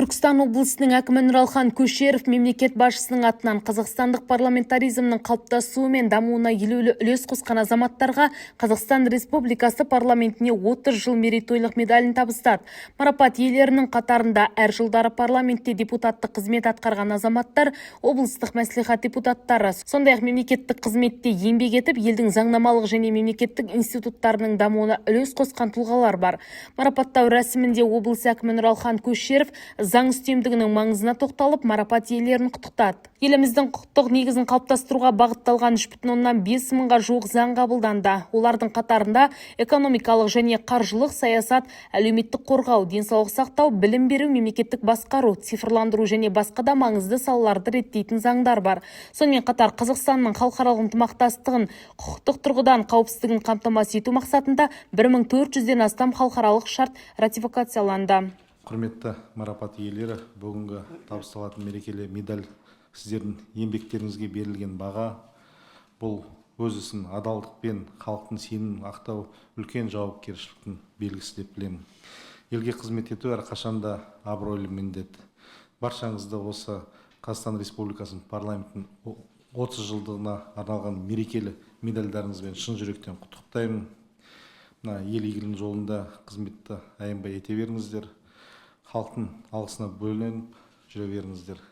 Түркістан облысының әкімі Нұралхан Көшеров мемлекет басшысының атынан қазақстандық парламентаризмнің қалыптасуы мен дамуына елеулі үлес қосқан азаматтарға Қазақстан Республикасы парламентіне 30 жыл мерейтойлық медалін табыстады. Марапат иелерінің қатарында әр жылдары парламентте депутаттық қызмет атқарған азаматтар, облыстық мәслихат депутаттары, сондай-ақ мемлекеттік қызметте еңбек етіп, елдің заңнамалық және мемлекеттік институттарының дамуына үлес қосқан тұлғалар бар. Марапаттау рәсімінде облыс әкімі Нұралхан Көшеров заң үстемдігінің маңызына тоқталып, марапат иелерін құттықтады. Еліміздің құқықтық негізін қалыптастыруға бағытталған 3,5 мыңға жуық заң қабылданды. Олардың қатарында экономикалық және қаржылық саясат, әлеуметтік қорғау, денсаулық сақтау, білім беру, мемлекеттік басқару, цифрландыру және басқа да маңызды салаларды реттейтін заңдар бар. Сонымен қатар Қазақстанның халықаралық ынтымақтастығын құқықтық тұрғыдан қауіпсіздігін қамтамасыз ету мақсатында 1400-ден астам халықаралық шарт ратификацияланды. Құрметті марапат иелері, бүгінгі табысталатын мерекелі медаль – сіздердің еңбектеріңізге берілген баға. Бұл өз ісін адалдықпен, халықтың сенімін ақтау үлкен жауапкершіліктің белгісі деп білемін. Елге қызмет ету әрқашанда абыройлы міндет. Баршаңызды осы Қазақстан Республикасының парламентінің 30 жылдығына арналған мерекелі медальдарыңызбен шын жүректен құттықтаймын. Мына ел игілігінің жолында қызметті аянбай ете беріңіздер, халықтың алғысына бөленіп жүре беріңіздер.